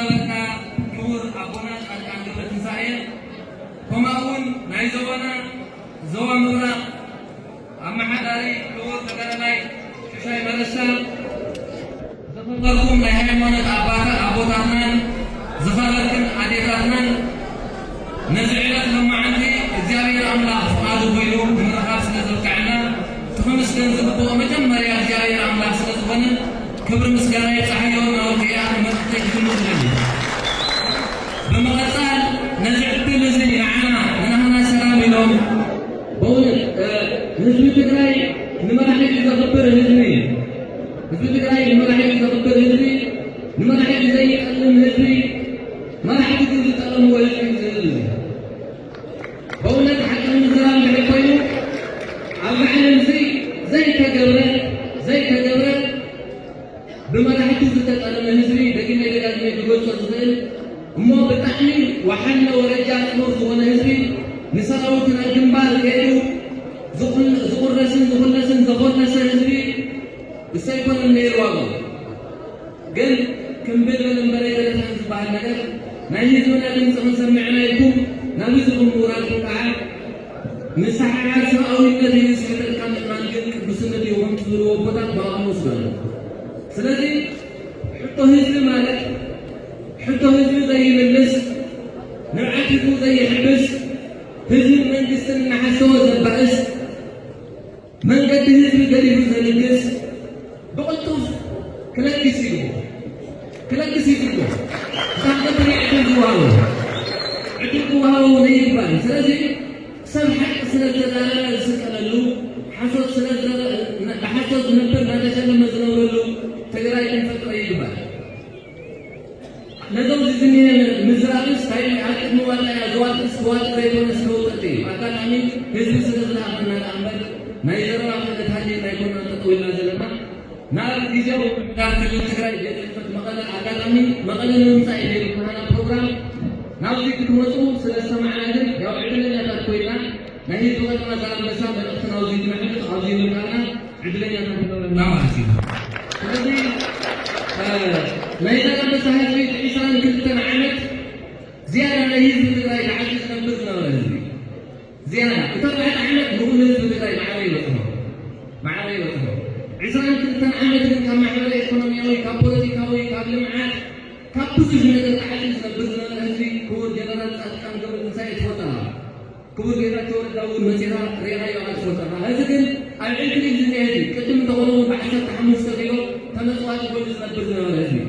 ክቡር ኣቦና ጻድቃን ገብረትንሳኤ፣ ከምኡ እውን ናይ ዞባና ዞባ ምብራቕ ኣመሓዳሪ ክቡር ተጋዳላይ ሽሻይ መረሳ፣ ዝኸበርኩም ናይ ሃይማኖት ኣባታ-፣ ኣቦታትናን ዝኸበርክን ኣዴታትናን፣ ነዚ ዕለት ሎማዓንቲ እግዚኣብሔር ኣምላኽ ፍቓዱ ኮይኑ ንምርኻብ ስለ ዘብቅዐና፣ እቲ ክምስገን ዝግብኦ መጀመርያ እግዚኣብሔር ኣምላኽ ስለ ዝኾነ፣ ክብሪ ምስጋና ይብጻሕዮ። ናብኡ ከኣ መልእኽተይ ክጅምር እደሊ። ብምቕጻል ነዚ ዕድል እዚ ንዓና ንናህና ሰላም ኢሎም፣ በእውነት፣ እ፣ ህዝቢ ትግራይ ንመራሒ እዩ ዘኽብር ህዝቢ እዩ። ህዝቢ ትግራይ ንመራሒ እዩ ዘኽብር ህዝቢ፣ ንመራሒ እዩ ዘይጠልም ህዝቢ፣ መራሕቲ ግን ዝጠለምዎ ህዝቢ እዩ እዚ ህዝቢ። በእውነት ሓቂ ንምዝራብ እንድሕር ኮይኑ፣ ኣብ ዓለም እዚ ዘይተገብረ፣ ዘይተገብረ ብመራሕቲ ዝተጠለመ ህዝቢ፣ ደጊመ ደጋጊመ ክገልጾ ዝኽእል እሞ ብጣዕሚ ወሓለ ወረጃ ጽኑር ዝኾነ ህዝቢ፣ ንሰራዊት ናብ ግንባር ከይዱ ዝቑል-፣ ዝቑረስን ዝቑለስን ዘኾለሰ ህዝቢ እሰይኮነን ነይሩ ዋጋኡ። ግን ክምብል በል እምበረ ገለታን ዝበሃል ነገር ናይ ህዝብና ድምፂ ክንሰምዕ ኢና ኢልኩም ናብ ህዝብኩም ምውራድኩም ከዓ ምሰሓሓት ሰብኣዊነት እዩ ዝሕተልካ ምእማን ግን ቅዱስነት እዩ ከም ትብልዎ ኣቦታት ብኣቕሙ ስገዱ። ስለዚ ሕቶ ህዝቢ ማለት ሕቶ ህዝቢ ዘይምልስ፣ ንብዓት ህዝቡ ዘይሕብስ፣ ህዝብን መንግስትን እናሓሰወ ዘባእስ፣ መንገዲ ህዝቢ ገዲፉ ዘልግስ ብቕልጡፍ ክለግስ ይግብኦ። ክለግስ ይግብኦ። እታ ሃገር ዕድል ዝወሃቦ፣ ዕድል ክወሃቦ እውን ይግባእ። ስለዚ ሰብ ሓቂ ስለ ዝተዛረበ ዝስቀለሉ፣ ሓሶት ስለ ዝዘረ-፣ ብሓሶት ዝነብር እናተሸለመ ዝነብረሉ ትግራይ ክንፈጥሮ ይግባእ። ነዞም ዝዝንየ ምዝራብስ ናይ ኣብ ቅድሚ ዋልታ እያ ዝዋጥስ ክዋጥ ዘይኮነስ ከውጠጥ እዩ። ኣጋጣሚ ህዝቢ ስለ ዝለኣኸና ደኣ እምበር ናይ ዘረባ ክእለት ሃልየና ኣይኮናን ጠጠው ኢልና ዘለና። ናብ ግዜያዊ ምምሕዳር ክልል ትግራይ ቤት ጽሕፈት መቐለ ኣጋጣሚ መቐለ ንምምጻእ እዩ ነይሩ ናህና ፕሮግራም። ናብዚ ክትመጹ ስለ ዝሰማዕና ግን ያው ዕድለኛታት ኮይና ናይ ህዝቢ ከተማ ዛላንበሳ መልእኽቲ ናብዚ ክነሕልፍ ኣብዚ ምርካብና ዕድለኛታት ይገብረና ማለት እዩ። ስለዚ፣ እ፣ ናይ ዛላንበሳ ህዝቢ እቲ ዕስራን ክልተን ዓመት ዝያዳ ናይ ህዝቢ ትግራይ ተዓፂ ዝነብር ዝነበረ ህዝቢ እዩ። ዝያዳ እቲ ኣርባዕተ ዓመት ንኹሉ ህዝቢ ትግራይ ማዕረ ይበፅሖ። ማዕረ ይበፅሖ። ዕስራን ክልተን ዓመት ግን ካብ ማሕበረ ኢኮኖሚያዊ፣ ካብ ፖለቲካዊ፣ ካብ ልምዓት፣ ካብ ብዙሕ ነገር ተዓፂ ዝነብር ዝነበረ ህዝቢ ክቡር ጀነራል ፃድቃን ገብረትንሳኤ ትፈልጦ ኣለኻ። ክቡር ጌታቸው ረዳ እውን መፂኻ ርኢኻዮ ኢኻ ትፈልጦ ኣለኻ። ሕዚ ግን ኣብ ዕንክሊል ዝኒሀ ህዝቢ፣ ቅድም እንተኾነ እውን ብዓሰርተ ሓሙሽተ ኪሎ ተመፅዋቲ ኮይኑ ዝነብር ዝነበረ ህዝቢ፣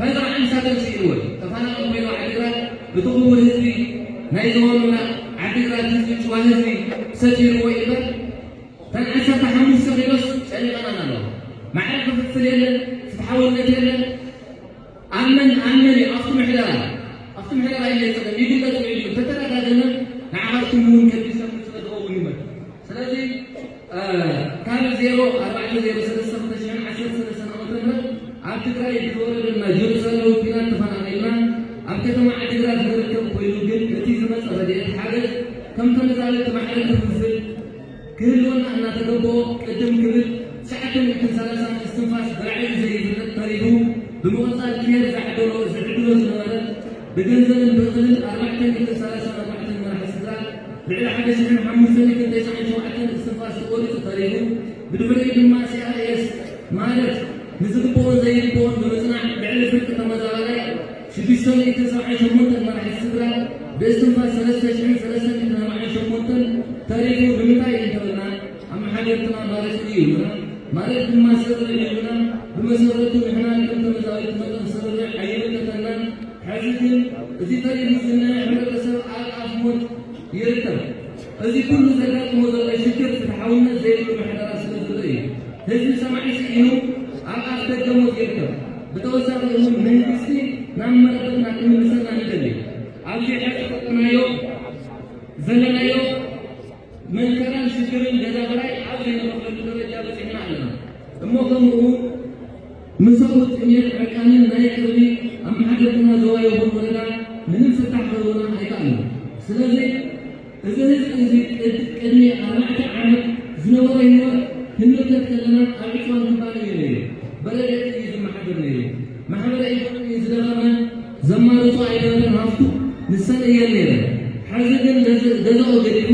ሕዚ ኣምሳተን ስኢንዎ እዩ። ተፈናቒሉ ኮይኑ ዓዲግራት፣ እቲ ክቡር ህዝቢ ናይ ዞባና ዓዲግራት ህዝቢ፣ ጭዋ ህዝቢ ሰቲርዎ እዩ እምበር፣ እተን ዓሰርተ ሓሙሽተ ኪሎስ ጨኒቐናን ኣለዋ። ማዕረ ክፍፍል የለን፣ ፍትሓውነት የለን። ኣመን ኣመን እዩ ኣብቲ ምሕደራ፣ ኣብቲ ምሕደራ እዩ ጸገም ይግለጽ ውዒሉ እዩ። እንተተረጋገመ ንዓኻትኩም እውን ከቢድ ሰምዒት ስለ ዝኸውን እዩ። ስለዚ፣ እ፣ ካብ ዜሮ ኣርባዕተ ዜሮ ሰለስተ ክልተ ሽሕን ዓሰርተ ሰለስተን ዓመተ ምህረት ኣብ ትግራይ ብዝወረደና ጀኖሳይዳዊ ኲናት ተፈናቒልና ኣብ ከተማ ዓዲግራት ንርከብ ኮይኑ ግን እቲ ዝመጸ ረድኤት ሓገዝ ከም ተመዛበልቲ ማዕረ ክፍፍል ክህልወና እናተገበኦ ቅድም ክብል ትሽዓተ ሚእትን ሰላሳን እስትንፋስ ብላዕሊ ዘይፍለጥ ተሪፉ ብምቕጻል ኬር ዝዓደሎ ዝዕድሎ ዝነበረ ብገንዘብን ብእኽልን ኣርባዕተ ሚእትን ሰላሳን ኣርባዕተን መራሒ ስድራ ልዕሊ ሓደ ሽሕን ሓሙሽተ ሚእትን ተስዓን ሸውዓተን እስትንፋስ ተቖሪጹ ተሪፉ ብድሕሪኡ ድማ ሲ ኣር ኤስ ማለት ንዝግብኦን ዘይግብኦን ብምጽናዕ ልዕሊ ፍርቂ ተመዛባላይ ሽዱሽተ ሚእትን ሰብዓን ሸሞንተን መራሕቲ ስድራ ብእስትንፋስ ሰለስተ ሽሕን ሰለስተ ሚእትን ኣርባዓን ሸሞንተን ተሪፉ ንምንታይ እንተበልና ኣመሓደርትና ማለት እዩ ይብሉና። ማለት ድማ ስርርዕ ይብሉና። ብመሰረቱ ንሕና ከም ተመዛበልቲ መጠን ስርርዕ ኣይምልከተናን። ሕዚ ግን እዚ ተሪፉ ዝንሀ ሕብረተሰብ ኣብ ኣፍ ሞት ይርከብ። እዚ ኩሉ ዘጋጥሞ ዘሎ ሽግር ፍትሓውነት ዘይብሉ ምሕደራ ስለ ዘሎ እዩ። ህዝቢ ሰማዒ ስኢኑ ኣብ ኣፍ ደገ ሞት ይርከብ። ብተወሳኺ እውን መንግስቲ ናብ መረበትና ክምልሰና ንደሊ። ኣብዚ ሕዚ ዘለናዮ ዘለናዮ መንከራን ሽግርን ገዛ ክራይ ኣብ ዘይንኸፍለሉ ደረጃ በፂሕና ኣለና። እሞ ከምኡ ምሳኡ ጥሜት ዕርቃንን ናይ ቅድሚ ኣመሓደርትና ዞባ ይኹን ወረዳ ምንም ፍታሕ ክህቡና ኣይከኣሉን። ስለዚ እዚ ህዝቢ እዚ ቅድ-፣ ቅድሚ ኣርባዕተ ዓመት ዝነበሮ ህይወት ክንምልከት ከለና ኣብ ዕፅዋን ክባን እዩ ነይሩ። በረድኤት እዩ ዝመሓደር ነይሩ። ማሕበረ ኢኮኖሚ ዝደኸመ ዘማርጾ ኣይነበረን ሃፍቱ፣ ንሰን እየን ነይረን። ሕዚ ግን ገዝ-፣ ገዛኡ ገዲፉ፣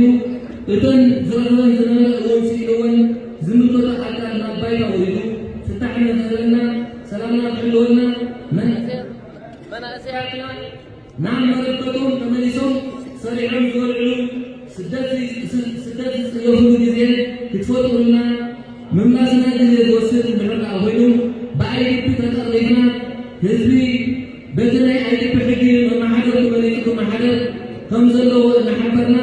እተን ዝረኽበን ዝነበረ እውን ስኢንወን፣ ዝምልከቶ ኣካል ናብ ባይታ ውሪዱ ፍታሕ ንኽህበና፣ ሰላምና ክህልወና፣ መን-፣ መናእሰያትና ናብ መረበቶም ተመሊሶም ሰሪሖም ዝበልዕሉ፣ ስደት ዝ-፣ ስ-፣ ስደት ዝጽየፍሉ ግዜ ክትፈጥሩልና፣ ምምላስና ግዜ ዝወስድ እንድሕር ደኣ ኮይኑ፣ ብኣይዲፒ ተጠቕሊልና፣ ህዝቢ በቲ ናይ ኣይዲፒ ሕጊ መመሓደርቱ መሪጹ ክመሓደር ከም ዘለዎ እናሓበርና፣